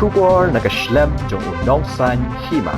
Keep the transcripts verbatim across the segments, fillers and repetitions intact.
Khubor na ka shlem jong u nongsan hima.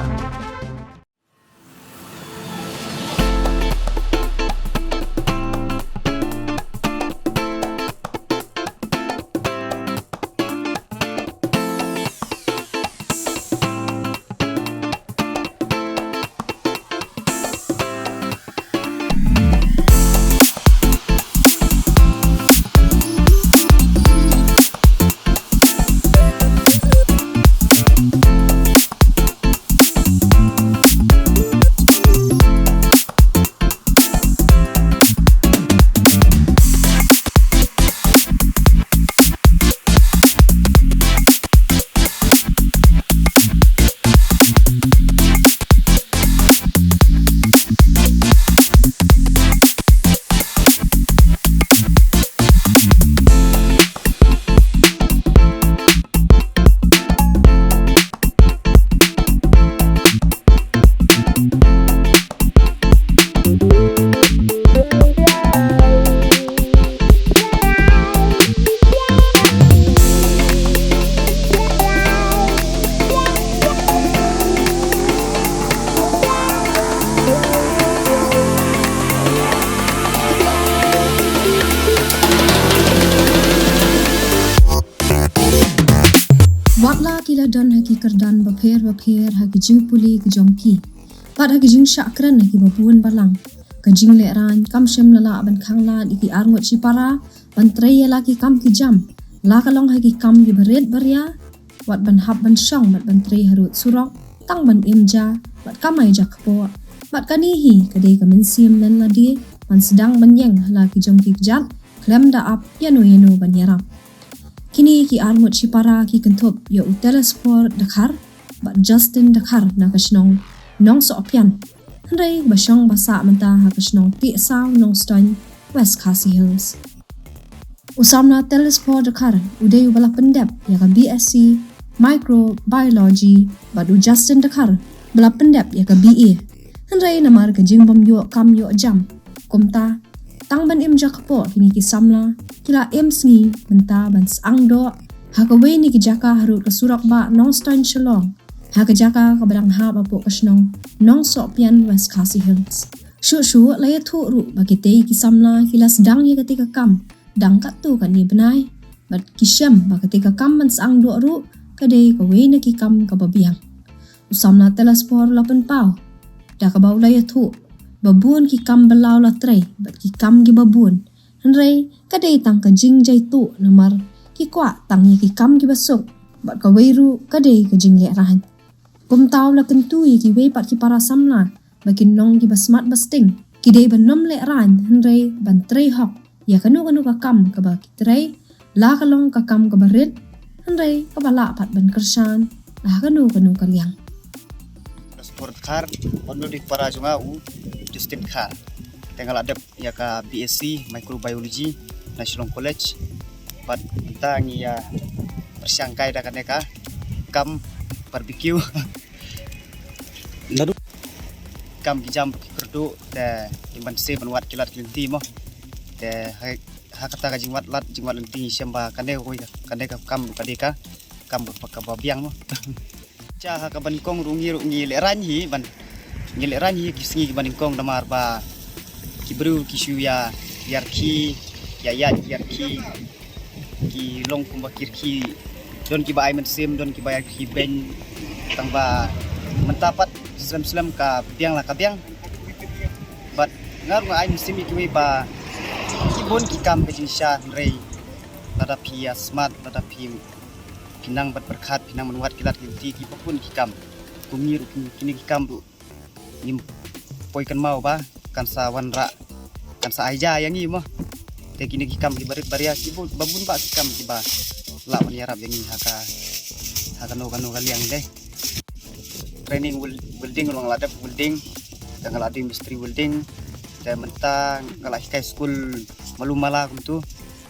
Wat la ki la don ha ki kyrdan bapher bapher ha ki jingpule ki jong ki, bad ha ki jingshah kren ha ki babun balang, ka jinglehrain kam shym la lah ban khanglad ïa ki arngut shipara ban trei ïa la ki kam ki jam, la ka long ha ki kam ki barit baria, wat ban hap ban shong bad ban trei harud surok tang ban im ja bad kamai ja kpoh. Bad kane hi ka dei ka mynsiem lem lade ban sdang ban ïeng ha la ki jong ki kjat khlem da ap ïano ïano ban ïarap. Kine ki arngut shipara ki kynthup ïa u Telesphore Dkhar bad Justin Dkhar na ka shnong Nongsohpian, hynrei ba shong ba sah mynta ha ka shnong Tiehsaw, Nongstoiñ, West Khasi Hills. U samla Telesphore Dkhar u dei uba la pyndep ïa ka B S C Microbiology bad u Justin Dkhar ba la pyndep ïa ka B A. Hynrei namar ka jingbym ïoh kam ïoh jam, kumta tang ban im ja kpoh kine ki samla ki la im sngi mynta ban sdang doh ha kawei na ki jaka harud ka surok bah Nongstoiñ Shillong, ha ka jaka kaba dang hap hapoh ka shnong Nongsohpian, West Khasi Hills. Shuh shuh la ïathuh ruh ba kitei ki samla ki la sdang ïa katei ka kam dang katto katne bnai, bad ki shem ba katei ka kam ban sdang doh ruh ka dei kawei na ki kam kaba biang. U samla Telesphore la pynpaw da kaba u la ïathuh ba bun ki kam ba la u la trei bad ki kam kiba bun, hynrei ka dei tang ka jingjaituh namar ki kwah tang ïa ki kam kiba suk bad kawei ruh ka dei ka jinglehrain. Kumta u la kyntu ïa kiwei pat ki para samla ba kin long kiba smat ba sting, ki dei ban ym lehrain hynrei ban trei hok ïa kano kano ka kam kaba ki trei, la ka long ka kam kaba rit hynrei kaba lah pat ban kyrshan ha kano kano ka liang. Telesphore Dkhar, u dei u para jong nga u Justin Dkhar. Te nga la dep ïa ka B S C Microbiology na Shillong College. Bad mynta ngi ïa pyrshang kai da kane ka kam barbecue. Naduh kam ki jam ki kyrduh te ki ban sdang ban wad ki lad ki lynti mo. Te ha, ha kata ka jingwad lad jingwad lynti ngi shem ba kane ka, kane ka kam ka dei ka kam ka, kaba biang mo. Cha ha kaba nyngkong ruh ngi ruh ngi lehrain hi ban, ngi lehrain hi ki sngi kiba nyngkong namar ba ki briew ki shu ïa, ïa rkhie, ïa ïaid ïa rkhie, ki long kumba ki rkhie, don kiba ai mynsiem, don kiba ïa rkhie beiñ. Tang ba mynta pat slem slem ka biang la ka biang. Bad nga ruh nga ai mynsiem ïa kiwei ba ki bun ki kam ka jingshisha hynrei lada phi ïa smat, lada phi, phi nang ban pyrkhat, phi nang ban wad ki lad ki lynti, kiba bun ki kam. Kum ngi ruh kine, kine ki kam ruh ngim poi kynmaw ba kan sa wanrah, kan sa ai ja ïa ngi mo. Te kine ki kam kiba rit baria, ki bun, ba bun bah ki kam kiba lah ban ïarap ïa ngi ha ka, ha kano kano ka liang de. Training wel-, welding ruh nga la dep welding, te nga la dei mistri welding, te mynta nga la hikai skul malu mala kumtu.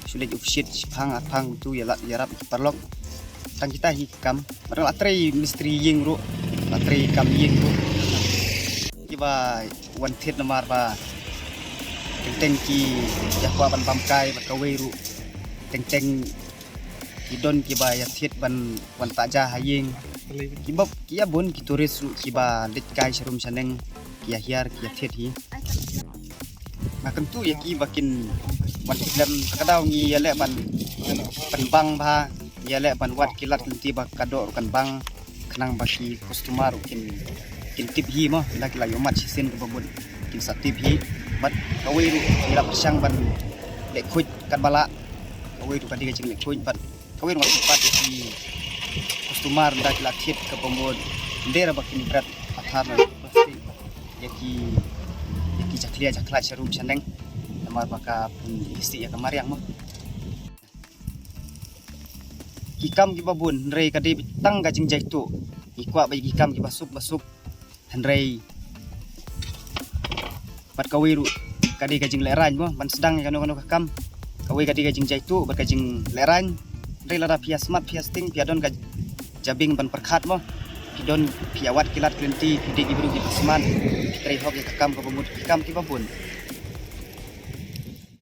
Shu leit u pynshit shiphang arphang kumtu ïa la, ïarap ki paralok. Tang kita hi ki kam. Bad nga la trei mistri ïing ruh, la trei kam ïing ruh. Kiba wan thied namar ba teng teng ki ïa kwah ban bam kai bad kawei ruh teng teng ki Ki don kiba ïa thied ban wan ta ja ha ïing. Kiba ki ïa bun ki tourist ruh kiba leit kai sharum shaneng ki ïa hiar ki ïa thied hi. Nga kyntu ïa ki ba kin wan ki lem ka daw ngi ïa leh ban ban bang ba ïa leh ban wad ki lad lynti ba ka doh ruh kan bang khnang ba ki customer ruh kin kin tip hi mo, la ki la ïoh mat shisien kaba mut kin sa tip hi. Bad kawei ruh ngi la pyrshang ban leh khuid kat ba lah, kawei ruh ka dei ka jingleh khuid bad kawei ruh nga kyrpad ïa ki customer ynda ki la thied kaba mut ynda ba kin bret pathar na plastik ïa ki ïa ki jakhlia jakhlad sharum shaneng namar ba ka pynhisih ïa ka mariang mo. Ki kam kiba bun hynrei ka dei tang ka jingjaituh. Ngi kwah ba ki kam kiba suk ba suk hynrei bad kawei ruh ka dei ka jinglehraiñ mo ban sdang ïa kano kano ka kam. Kawei ka dei ka jingjaituh bad ka jinglehraiñ. Hynrei lada phi ïa smat phi ïa sting phi ïa don ka jabieng ban pyrkhat mo. Phi don phi ïa wad ki lad ki lynti phi dei ki briew kiba smat. Phi trei hok ïa ka kam kaba mut ki kam kiba bun.